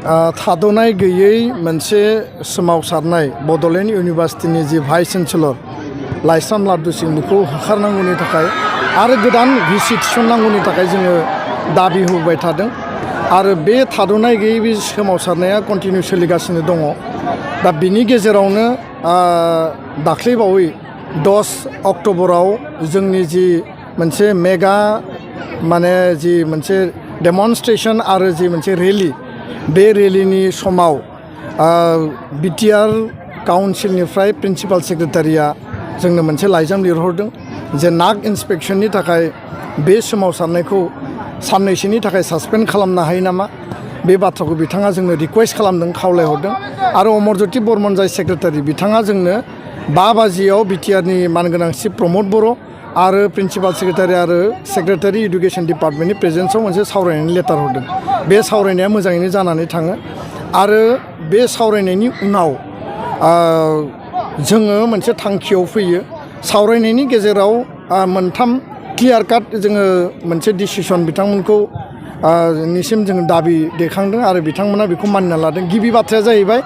थाद'नाय गैयै मोनसे सोमावसारनाय बड'लेण्ड इउनिभार्सिटिनि जि भाइस चेन्सेलर लाइस्रां लादु सिं बेखौ होखारनांगौनि थाखाय आरो गोदान भिसि थिसननांगौनि थाखाय जोङो दाबि होबाय थादों आरो बे थाद'नाय गैयै बे सोमावसारनाया कन्टिनिउ सोलिगासिनो दङ। दा बिनि गेजेरावनो दाख्लैबावै 10 अक्ट'बराव जोंनि जि मोनसे मेगा माने जि मोनसे डेमनस्ट्रेशन आरो जि मोनसे रेलि बे रेलिनि समाव बिटिआर काउन्सिलनिफ्राय प्रिन्सिपाल सेक्रेटारिया जोंनो मोनसे लाइजाम लिरहरदों जे नाग इन्सपेक्शननि थाखाय बे सोमावसारनायखौ साननैसोनि थाखाय सासपेन्ड खालामनो हायो नामा बे बाथ्राखौ बिथाङा जोंनो रिक्वेस्ट खालामदों खावलायहरदों आरो अमरज्योति बर्मन जाय सेक्रेटारि बिथाङा जोंनो 5 बाजियाव बिटिआरनि मानगोनां चिफ प्रमद बर' आरो प्रिन्सिपाल सेक्रेटारि आरो सेक्रेटारि इडुकेसन डिपार्टमेन्टनि प्रेजेन्सआव मोनसे सावरायनायनि लेटार हरदों। बे सावरायनाया मोजाङैनो जानानै थाङो आरो बे सावरायनायनि उनाव जोङो मोनसे थांखियाव फैयो। सावरायनायनि गेजेराव मोनथाम क्लियार काट जोङो मोनसे डिसिसन बिथांमोनखौ निसिम जोङो दाबि दैखांदों आरो बिथांमोना बेखौ मानिना लादों। गिबि बाथ्राया जाहैबाय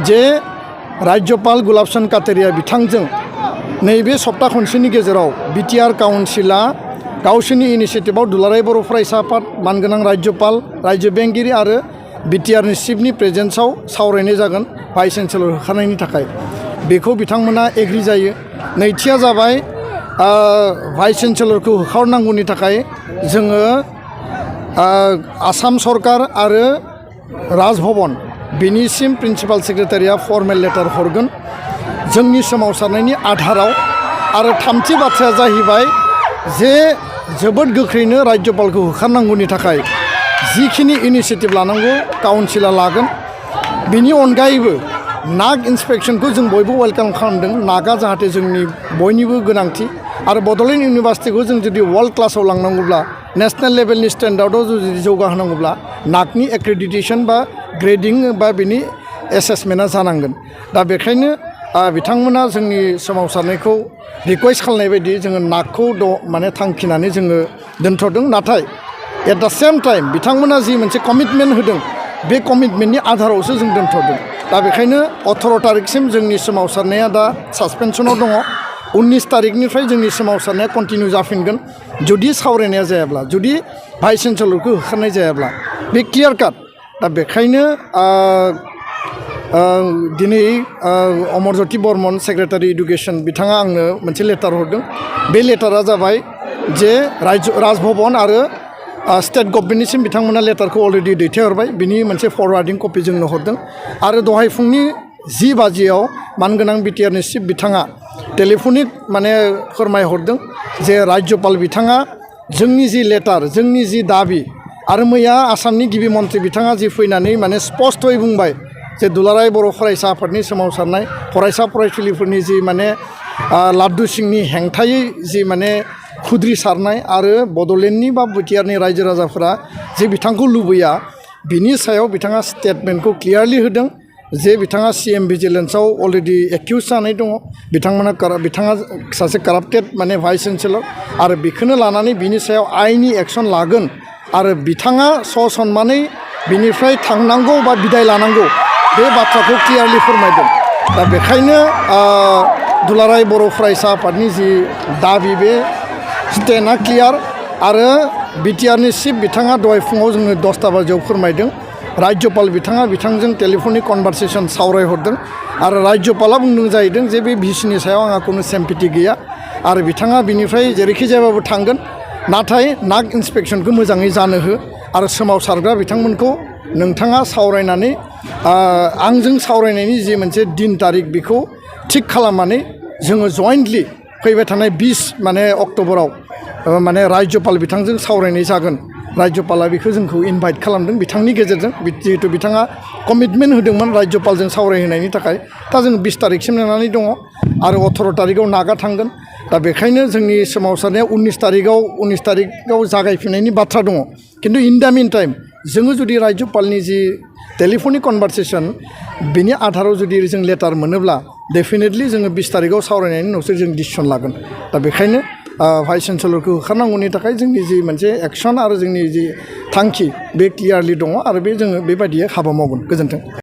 जे राज्यपाल गुलाब चन्द काटारिया बिथांजों नैबे सप्ता खनसेनि गेजेराव बिटिआर काउन्सिला गावसोरनि इनिसियेटिभआव दुलाराय बर' फरायसा आफाद मानगोनां राज्यपाल रायजो बेंगिरि आरो बिटिआरनि चिफनि प्रेजेन्सआव सावरायनाय जागोन भाइस चेन्सेलर होखारनायनि थाखाय बेखौ बिथांमोना एग्रि जायो। नैथिया जाबाय भाइस चेन्सेलरखौ होखारनांगौनि थाखाय जोङो आसाम सरकार आरो राजभवन बिनिसिम प्रिन्सिपाल सेक्रेटारिया फर्मेल लेटार हरगोन जोंनि सोमावसारनायनि आधाराव। आरो थामथि बाथ्राया जाहैबाय जे जोबोद गोख्रैनो राज्यपालखौ होखारनांगौनि थाखाय जिखिनि इनिसियेटिभ लानांगौ काउन्सिला लागोन। बिनि अनगायैबो नाग इन्सपेक्शनखौ जों बयबो वेलकाम खालामदों। नागा जाहाथे जोंनि बयनिबो गोनांथि आरो बड'लेण्ड इउनिभार्सिटिखौ जों जुदि वर्ल्ड क्लासाव लांनांगौब्ला नेशनेल लेभेलनि स्टेन्डार्डआव जुदि जौगाहोनांगौब्ला नागनि एक्रेडिटेसन बा ग्रेडिं बा बिनि एसेसमेन्टआ जानांगोन। दा बेखायनो बिथांमोना जोंनि सोमावसारनायखौ रिक्वेस्ट खालामनाय बायदि जोङो नागखौ माने थांखिनानै जोङो दोनथ'दों। नाथाय एट दा सेम टाइम बिथांमोना जि मोनसे कमिटमेन्ट होदों बे कमिटमेन्टनि आधारावसो जों दोनथ'दों। दा बेखायनो 18 तारिखसिम जोंनि सोमावसारनाया दा सासपेनसनाव दङ। 19 तारिखनिफ्राय जोंनि सोमावसारनाया कन्टिनिउ जाफिनगोन जुदि सावरायनाया जायाब्ला, जुदि भाइस चेन्सेलरखौ होखारनाय जायाब्ला। बे क्लियार काट। दा बेखायनो दिनै अमरज्योति बर्मन सेक्रेटारि इडुकेसन बिथाङा आंनो मोनसे लेटार हरदों। बे लेटारा जाबाय जे राजभवन आरो स्टेट गभर्नमेन्टनिसिम बिथांमोना लेटारखौ अलरेडि दैथायहरबाय। बिनि मोनसे फरवार्डिं कपि जोंनो हरदों आरो दहाय फुंनि 10 बाजियाव मानगोनां बिटिआरनि चिफ बिथाङा टेलिफनिक माने फोरमायहरदों जे राज्यपाल बिथाङा जोंनि जि लेटार जोंनि जि दाबि आरो मैया आसामनि गिबि मन्थ्रि बिथाङा जि फैनानै माने स्पष्टयै बुंबाय जे दुलाराय बर' फरायसा आफादनि सोमावसारनाय फरायसा फरायसुलिफोरनि जि माने लादु सिंनि हेंथायै जि माने खुद्रिसारनाय आरो बड'लेण्डनि बा बिटिआरनि रायजो राजाफोरा जे बिथांखौ लुबैया बिनि सायाव बिथाङा स्टेटमेन्टखौ क्लियारलि होदों जे बिथाङा CM भिजिलेन्सआव अलरेडि एक्युज जानाय दङ। बिथाङा सासे काराप्टेड माने भाइस चेन्सेलर आरो बेखौनो लानानै बिनि सायाव आइननि एक्सन लागोन आरो बिथाङा ससनमानै बिनिफ्राय थांनांगौ बा बिदाय लानांगौ बे बाथ्राखौ क्लियारलि फोरमायदों। दा बेखायनो दुलाराय बर' फरायसा आफादनि जि दाबि बे स्टेटआ क्लियार आरो बिटिआरनि चिफ बिथाङा दहाय फुङाव जोंनो 10टा बाजियाव फोरमायदों। राज्यपाल बिथाङा बिथांजों टेलिफनिक कनभारसेसन सावरायहरदों आरो राज्यपाला बुंदों जाहैदों जे बे भिसिनि सायाव आंहा खुनु सिम्पेथि गैया आरो बिथाङा बिनिफ्राय जेरैखि जायाबाबो थांगोन। नाथाय नाग इन्सपेक्शनखौ मोजाङै जानो हो आरो सोमावसारग्रा बिथांमोनखौ नोंथाङा सावरायनानै आंजों सावरायनायनि जि मोनसे दिन तारिख बेखौ थिग खालामनानै जोङो जइन्टलि फैबाय थानाय 20 माने अक्ट'बराव माने राज्यपाल बिथांजों सावरायनाय जागोन। राज्यपाला बेखौ जोंखौ इनभाइट खालामदों बिथांनि गेजेरजों जिहेतु बिथाङा कमिटमेन्ट होदोंमोन राज्यपालजों सावरायहोनायनि थाखाय। दा जों 20 तारिखसिम नेनानै दङ आरो 18 तारिखआव नागा थांगोन। दा बेखायनो जोंनि सोमावसारनाया 19 तारिखआव जागायफिननायनि बाथ्रा दङ। खिन्थु इन दा मिन टाइम जोङो जुदि राज्यपालनि जि टेलिफनिक कनभारसेसन बिनि आधाराव जुदि जों लेटार मोनोब्ला डेफिनेटलि जोङो 20 तारिखआव सावरायनायनि उनावसो जों डिसिसन लागोन। दा बेखायनो भाइस चेन्सेलरखौ होखारनांगौनि थाखाय जोंनि जि मोनसे एक्सन आरो जोंनि जि थांखि बे क्लियारलि दङ आरो बे जोङो बेबायदियै हाबा मावगोन गोजोन्थों